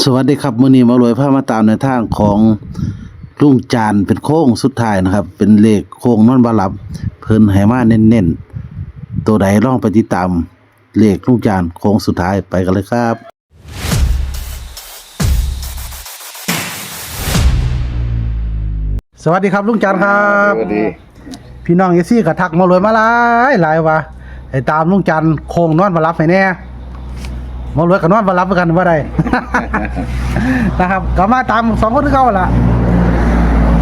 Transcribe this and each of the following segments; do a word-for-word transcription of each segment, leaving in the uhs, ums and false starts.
สวัสดีครับ มื้อนี้หมารวยพามาตามแนวทางของลุงจานเป็นโค้งสุดท้ายนะครับ เป็นเลขโค้งนอนบ่หลับ เพิ่นให้มาเน้นๆ ตัวใดลองไปติดตามเลขลุงจานโค้งสุดท้ายไปกันเลยครับ สวัสดีครับลุงจานครับ สวัสดี พี่น้องเอฟซีก็ทักหมารวยมาหลายหลายว่าให้ตามลุงจานโค้งนอนบ่หลับให้แน่ หมารวยก็นอนบ่หลับคือกันบ่ได้ นะครับ ก็มาตามสองคนคือเก่าล่ะ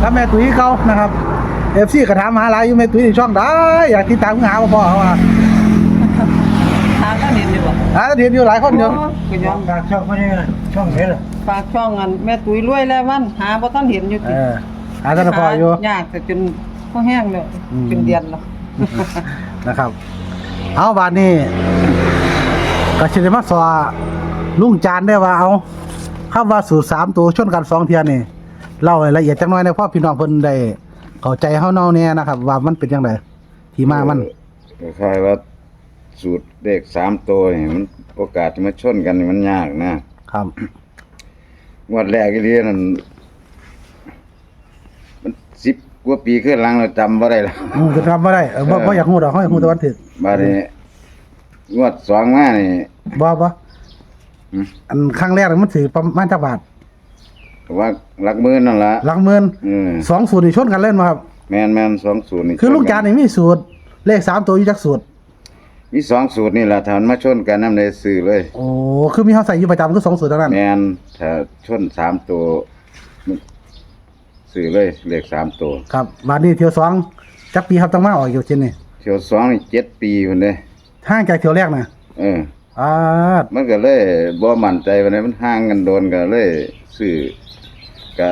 กับแม่ตุ้ยคือเก่านะครับ เอฟซีก็ถามหาหลายอยู่ แม่ตุ้ยนี่ช่องใด อยากติดตามหาบ่พ้อเขาว่า หาก็เห็นอยู่บ่ หาเห็นอยู่หลายคนอยู่ ก็ยอม ฝากช่องคนนี้นะช่องไหนล่ะ ฝากช่องอันแม่ตุ้ยรวยแล้วมันหาบ่ทันเห็นอยู่ เอ ติ อ หาแต่ละพออยู่ ยากแต่จนพอแห้งแล้ว อืม เป็นเดือนแล้ว นะครับ เอาบาดนี้ ก็สิได้มาสอลุงจานได้ว่าเอาคำว่าสูตรสามตัวชนกันสองเทื่อนี่เล่าให้ละเอียดจักหน่อยนะ เพราะพี่น้องเพิ่นได้เข้าใจเฮาเนาแน่นะครับ ว่ามันเป็นจังไดที่มามัน คล้ายๆว่าสูตรเลขสามตัวนี่มันโอกาสที่มาชนกันนี่มันยากนะครับ งวดแรกอีหลีนั่นมันสิบกว่าปีขึ้นหลังเราจำบ่ได้แล้ว อืมก็ทำบ่ได้เออบ่ เออ บ่อยากฮู้ดอกเฮาอยากฮู้แต่วันถึก บาดนี้งวดสองมานี่ บ่บ่ อืม อันครั้งแรกนี่มันถือประมาณจักบาท ว่าหลักหมื่นนั่นละ หลักหมื่น อืม สองสูตรนี่ชนกันเล่นมาครับ แมนแมนสองสูตรนี่ คือลุงจานนี่มีสูตร เลขสามตัวอยู่จักสูตร มีสองสูตรนี่แหละถ้ามันมาชนกันนำได้ซื้อเลย โอ้คือมีเฮาใส่อยู่ประจำคือสองสูตรเท่านั้น แมนถ้าชนสามตัวซื้อเลยเลขสามตัว ครับบาดนี้เที่ยวสองจักปีครับต้องมาออกอยู่เช่นนี้ เที่ยวสองนี่เจ็ดปีคนเด้ ห่างจากเที่ยวแรกนะ เออ อ่า มันก็เลยบ่มั่นใจปานใดมันห่างกันโดนก็เลยซื้อก็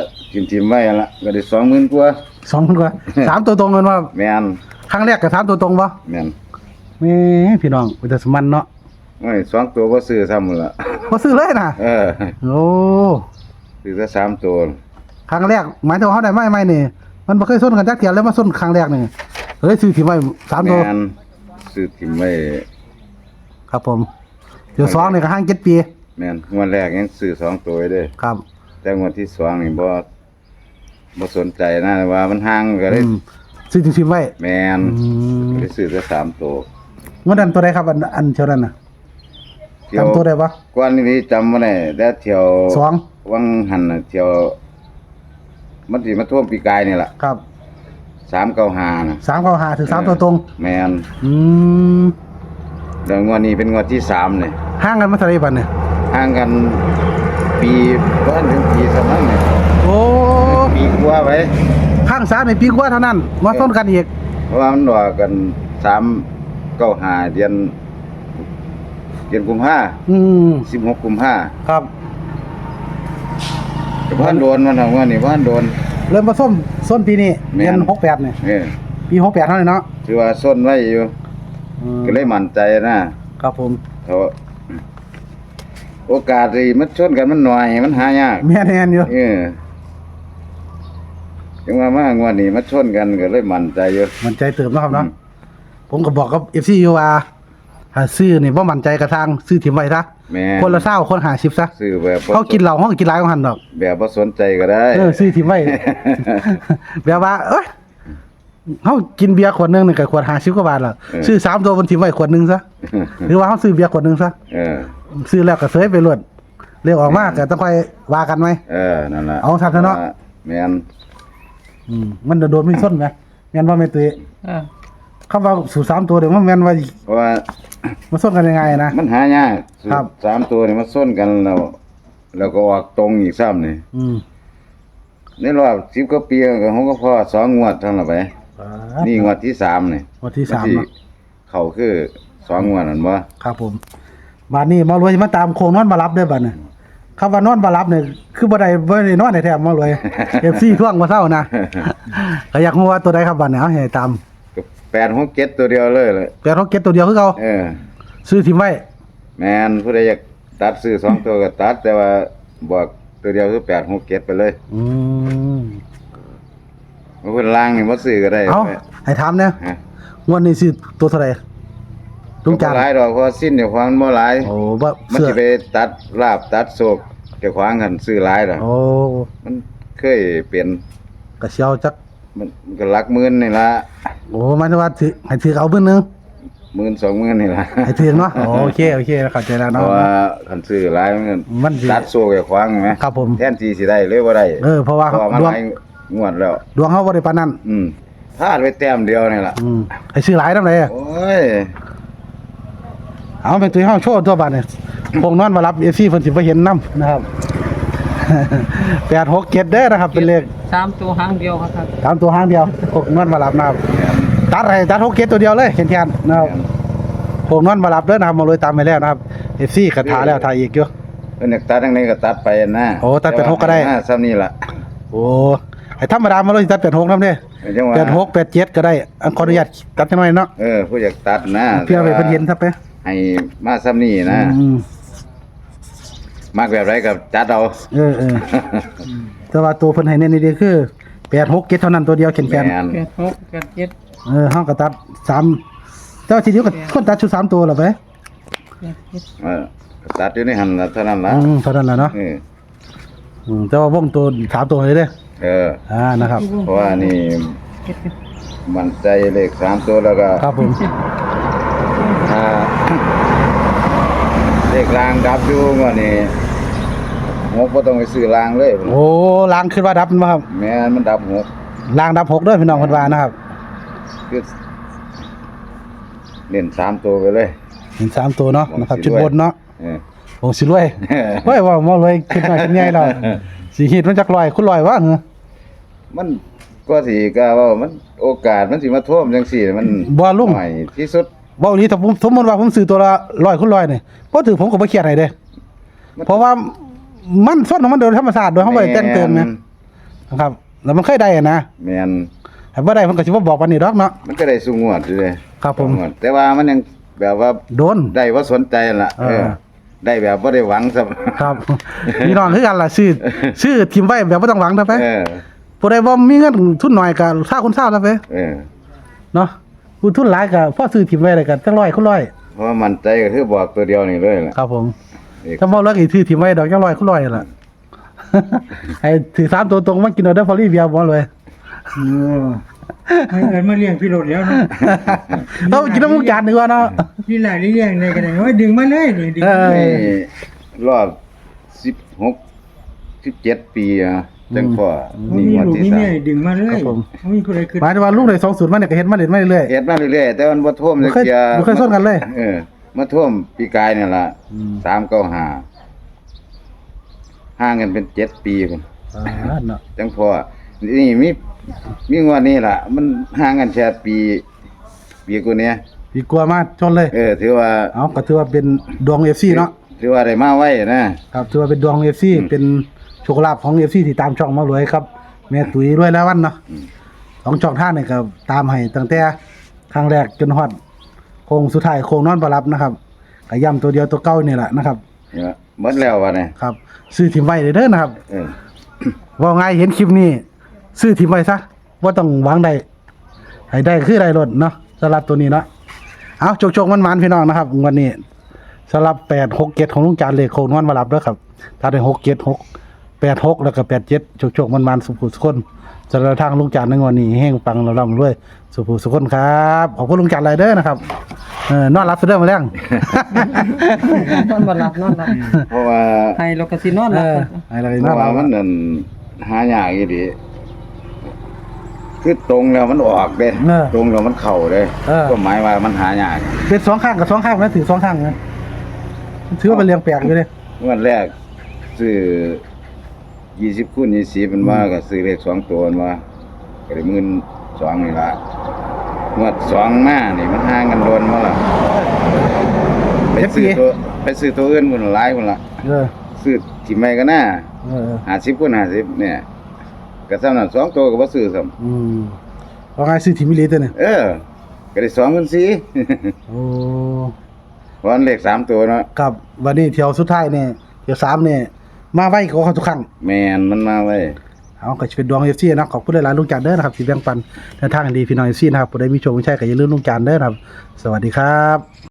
ทิมๆไว้หั่นละก็ได้สองหมื่นกว่า สองพันกว่า สามตัวตรงกันว่า แมน ครั้งแรกกับสามตัวตรงปะ แมน แม่พี่น้องเป็นแต่สมันเนาะ โอ้ยสองตัวบ่ซื้อซ้ำละ บ่ซื้อเลยนะ เออ โอ้ ซื้อแต่สามตัว ครั้งแรกหมายถึงว่าเขาได้ไม่ไม่นี่ มันบ่เคยชนกันจักเที่ยวแล้วมาชนครั้งแรกนี่เลยซื้อถิ่มไว้สามตัว แมนซื้อทิมไว้ ครับผมเที่ยวสองนี่ก็ห่างเจ็ดปี แมนงวดแรกยังซื้อสองตัวไว้เด้ ครับ แต่งวดที่สองนี่บ่บ่สนใจนะว่ามันห่างก็เลย อืมซื้อถิ่มไว้ แมน อืม ก็เลยซื้อแต่สามตัว งวดนั้นตัวใดครับอันอันเที่ยวนั้นน่ะ เที่ยว จำตัวได้ปะ ก่อนนี่จำบ่ได้แต่เที่ยว สอง วังหันน่ะเที่ยว มันสิมาท่วมปีกายนี่แหละ ครับ สามเก้าห้านะ สามเก้าห้าถึงสามตัวตรง แมน อืม แล้วงวดนี้เป็นงวดที่สามเนี่ย ห่างกันมาเท่าไหร่บัดเนี่ย ห่างกันปีบ้านถึงปีสองนั้นเนี่ย โอ้ ปีกว่าไป ข้างซ้ายในปีกว่าเท่านั้นมาชนกันอีก เพราะว่ามันว่ากันสามเก้าห้าเดือนเดือนกุมภา อืม สิบหกกุมภา ครับ แต่บ้านโดนมันทำงานนี่บ้านโดน เริ่มมาส้มส้นปีนี้ แม่น เดือนหกแปดเนี่ย เออ ปีหกแปดเท่านั้นเนาะ คือว่าส้นไว้อยู่ อืม ก็เลยมั่นใจนะ ครับผม เขาโอกาสที่มันชนกันมันหน่อยมันหายาก แม่นแน่นอยู่ เออยังว่ามางวดนี้มาชนกันก็เลยมั่นใจอยู่ มั่นใจเติมเนาะครับเนาะ อืม ผมก็บอกกับเอฟซีอยู่ว่าถ้าซื้อนี่บ่มั่นใจกระทางซื้อถิ่มไว้ซะ แม่น คนละเศร้าคนห้าสิบซะ ซื้อแบบ เขากินเหล้าเขาก็กินหลายของหันดอก แบบบ่สนใจก็ได้ เออซื้อถิ่มไว้ แบบว่า เอ้ยเขากินเบียร์ขวดหนึ่งนี่ก็ขวดห้าสิบกว่าบาทละ เออ ซื้อสามตัวมันถิ่มไว้ขวดหนึ่งซะ หรือว่าเขาซื้อเบียร์ขวดหนึ่งซะ เออ ซื้อแล้วก็เสยไปรวดเรียกออกมาก็ต้องค่อยว่ากันไหม เออนั่นแหละ เอาครับเนาะ แม่น อืมมันโดนไม่ส้นไหมแม่นว่าไม่ตี อ่า คำว่าสูตรสามตัวเดี๋ยวมันแม่นว่า เพราะว่า มันส้นกันยังไงนะ มันหายาก ครับ สามตัวนี่มันส้นกันแล้ว แล้วก็ออกตรงอีกซ้ำนี่ อืม ในรอบสิบกว่าปีก็ของก็พอสองงวดเท่านั้นไป นี่งวดที่สามนี่ งวดที่สาม ที่ เนาะ เขาคือสองงวดนั่นบ่ ครับผมบาดนี้หมารวยมาตามโค้งนอนบ่หลับเด้อบัดนี้คำว่านอนบ่หลับเนี่ยคือบ่ได้บ่ได้นอนแท้ๆหมารวย เอฟซีทวงบ่เซานะก็อยากรู้ว่าตัวใดครับบัดนี้เอาให้ตาม แปดหกเจ็ดตัวเดียวเลยเลย แปดหกเจ็ดตัวเดียวคือเก่า เออ ซื้อถิ่มไว้ แม่นผู้ใดอยากตัดซื้อสองตัวก็ตัด แต่ว่าบอกตัวเดียวคือแปดหกเจ็ดไปเลย อืม เพราะเพิ่นล่างนี่บ่ซื้อก็ได้ เอาให้ถามเนี่ย ฮะ งวดนี้ซื้อตัวเท่าไหร่ลุงจาน ก็บ่หลายดอกเพราะว่าสิ้นเดี๋ยวความมันบ่หลาย โอ้บ่ มัน เสื้อ สิไปตัดลาบตัดโชค เจ้าของกันซื้อหลายล่ะ โอ้ มันเคยเป็น กะเสียวจัก มันก็หลักหมื่นนี่ละ โอ้ หมายถึงว่าถือ ให้ถือเอาหมื่นหนึ่ง หมื่นสองหมื่นนี่ละ ให้ถือเนาะ โอ้ โอเค โอเค เข้าใจแล้ว เพ เนาะ ราะว่าคันซื้อหลายมันก็ มันสิ ตัดโซ่เจ้าของไหม ครับผม แทนที่สิได้เลยบ่ได้ เออ เพราะว่า เพราะว่ามัน ดวง หลายงวดแล้ว ดวงเฮาบ่ได้ปานนั้น อืม พลาดไปแต้มเดียวนี่ล่ะ อืม ให้ซื้อหลายนำใด โอ้ย เอาแม่ตุ้ยเฮาโชว์ตัวบาดนี่ คงนอนบ่หลับ เอฟซี เพิ่นสิบ่เห็นนำนะครับ แปดหกเจ็ด เด้อนะครับ เป็นเลข สามตัวหางเดียวครับ สามตัวหางเดียว คงนอนบ่หลับนะครับ ตัดให้ ตัด หกเจ็ด ตัวเดียวเลย แขนๆ นะครับ คงนอนบ่หลับเด้อนะครับ หมอรวยตามให้แล้วนะครับ เอฟซี ก็ถ่าแล้วถ่าอีกอยู่ เพิ่นอยากตัดจั่งใดก็ตัดไปนะ โอ้ ตัด แปดหก ก็ได้ แต่ว่าให้มาซ้ำนี่ล่ะ โอ้ ไอ้ธรรมดา หมอรวยสิตัด แปดหก นำเด้ เออ จังหวะ แปดหก แปดเจ็ด ก็ได้ อันขออนุญาตตัดจักหน่อยเนาะ เออ ผู้อยากตัดนะ เพื่อให้เพิ่นเห็นซะไป ให้มาซ้ำนี่นะ อืม มักแบบใดก็จัดเอา เออ เออ แต่ว่าตัวเพิ่นให้เน้นนี่คือ แปดหกเจ็ด เท่านั้น ตัวเดียวแขนๆ แม่น แปดหก แปดเจ็ด เออ เฮาก็ตัดสาม แต่ว่าทีเดียวก็ แปด คนตัดชุดสามตัวล่ะไป แปดเจ็ด เออ ตัดอยู่ในหั่นล่ะ เท่านั้นล่ะ อืม เท่านั้นล่ะเนาะ เออ อืม แต่ว่าวงตัวสามตัวเลยเด้อ เออ อ่า นะครับ เพราะว่านี่ มั่นใจเลขสามตัวแล้วก็ ครับผม อ่า เลขล่างดับอยู่งวดนี้ หกบ่ต้องไปซื้อล่างเลย โอ้ ล่างคิดว่าดับแม่นบ่ครับ แม่น มันดับหก ล่างดับหกเด้อพี่น้องเพิ่นว่านะครับ คือ เน้นสามตัวไปเลย เน้นสามตัวเนาะ หวัง นะครับ สิ ชุด รวย บนเนาะ เออ โอ้ สิรวย เฮ้ย ว่าหมอรวยคิดน้อยคิดใหญ่แล้ว สิฮิตมันจักร้อยคูณร้อยวะ เหรอ มันก็สิกะว่ามันโอกาสมันสิมาท่วมจังซี่ มัน บ่ลุง น้อยที่สุด เว้าอีหลี ถ้าผม สมมุติว่าผมซื้อตัวละร้อยคูณร้อยนี่ บ่ถืกผมก็บ่เครียดให้เด้ มัน เพราะว่ามันส่วนของมันโดยธรรมชาติ โดยเฮาบ่ได้แต่งเติมนะ แม่น นะครับ แล้วมันเคยได้อะนะ แม่น ถ้าบ่ได้มันก็สิบ่บอกปานนี้ดอกเนาะ มันก็ได้ซุงวดอยู่เด้ ครับผม ซุงวด แต่ว่ามันยังแบบว่า โดน ได้บ่สนใจนั่นล่ะ เออ เออ ได้แบบบ่ได้หวังซ้ำ ครับ พี่น้องคือกันล่ะ ซื้อ ซื้อถิ่มไว้แบบบ่ต้องหวังเด้อไป เออ ผู้ใดบ่มีเงินทุนน้อยก็ซาวคูณซาวซะไป เออ เนาะ ผู้ทุนหลายก็พอซื้อถิ่มไว้แล้วก็จักร้อยคูณร้อย เพราะว่ามั่นใจก็คือบอกตัวเดียวนี่เลยล่ะ ครับผม เลข ถ้าบ่แล้วก็ซื้อถิ่มไว้ดอกจักร้อยคูณร้อยล่ะ ให้ถืกสามตัวตรงมากินเอาเด้อ พอลี่เบียร์บ่เลย เออ ให้เอิ้นมาเลี้ยงพี่โลดแล้วเนาะ เอากินน้ำมูกจานดีกว่าเนาะ พี่หลายเลี้ยงได้ก็ได้ โอ้ย ดึงมาเลยนี่ ดึงมาเลย เออ นี่รอบสิบหก สิบเจ็ดปีอะ อืม จังพ่อ อืม นี่งวดที่สาม บ่มีลูกมีเมีย ดึงมาเลย ครับผม บ่มีผู้ใดขึ้น หมายถึงว่าลุงได้สองสูตรมาเนี่ยก็เฮ็ดมาเรื่อยๆ เฮ็ดมาเรื่อยๆ แต่มันบ่ท่วม บ่เคย จักเทื่อ บ่เคยชนกันเลย เออ มาท่วมปีกายนี่ล่ะ อืม สามเก้าห้า ห่างกันเป็นเจ็ดปีพุ้น อ่า เนาะ จังพ่อ นี่มี มีงวดนี้ล่ะ มันห่างกันแค่ปี ปีกว่านี้ ปีกว่ามาชนเลย เออ ถือว่า เอา ก็ถือว่าเป็นดวง เอฟซี เนาะ ถือว่าได้มาไวนะ ครับ ถือว่าเป็นดวง เอฟซี อืม เป็นโชคลาภของ เอฟซี ที่ตามช่องหมอรวยครับ แม่ตุ้ยรวยรายวันเนาะ อืม สองช่องทางนี่ก็ตามให้ตั้งแต่ครั้งแรกจนฮอดโค้งสุดท้าย โค้งนอนบ่หลับนะครับ ก็ย้ำตัวเดียวตัวเก่านี่แหละนะครับ เนี่ย หมดแล้ววะเนี่ย ครับ ซื้อถิ่มไว้เด้อนะครับ เออ เว้าง่าย เห็นคลิปนี้ ซื้อถิ่มไว้ซะ บ่ต้องหวังได้ ให้ได้คือได้โลดเนาะ สำหรับตัวนี้เนาะ เอา โชคๆ มันๆ พี่น้องนะครับ งวดนี้ สำหรับ แปดหกเจ็ด ของลุงจาน เลขโค้งนอนบ่หลับเด้อครับ ตัดให้ หกเจ็ดหก แปดหก แล้วก็ แปดเจ็ด โชคๆ มันๆ สุขสุขคน สำหรับทางลุงจานในงวดนี้ เฮงปังร่ำรวย สุขสุขคนครับ ขอบคุณลุงจานหลายเด้อนะครับ เออ นอนหลับซะเด้อมื้อแลง นอนบ่หลับ นอนหลับ เพราะว่า ให้เราก็สินอนหลับ เออ ให้เราก็นอนหลับ เพราะว่ามันนั่น หายากอีหลี คือตรงแล้วมันออกเด้ เออ ตรงแล้วมันเข้าเด้ เออ ก็หมายว่ามันหายาก เป็นสองข้างกับสองข้างนะ ถือสองข้างนะ ถือว่าเป็นเรื่องแปลกอยู่เด้ งวดแรก ซื้อ ยี่สิบคูณยี่สิบ มันว่า อืม ก็ซื้อเลขสองตัว มันว่า ก็ได้หมื่นสองนี่ละ งวดสองมานี่มันห่างกันโดนมาละ ไปซื้อตัว ไปซื้อตัวอื่นพุ้นหลายพุ้นละ เออ ซื้อถิ่มไว้ก็น่า เออ เออ ห้าสิบคูณห้าสิบเนี่ย ก็ซ้ำนั่น สองตัวก็บ่ซื้อซ้ำ อืม ว่าไง ซื้อถิ่มอีหลีตัวเนี่ย เออ ก็ได้สองหมื่นสี่ โอ้ เพราะมันเลขสามตัวเนาะ ครับ วันนี้เที่ยวสุดท้ายเนี่ย เที่ยวสามเนี่ย มาไวกว่าเขาทุกครั้ง แม่น มันมาไว เอา ก็สิเป็นดวง เอฟซี เนาะ ขอบคุณหลายๆ ลุงจันเด้อนะครับ ที่แบ่งปันแนวทางดีพี่น้อง เอฟซี นะครับ ผู้ใดมีโชคมีชัยก็อย่าลืมลุงจันเด้อนะครับ สวัสดีครับ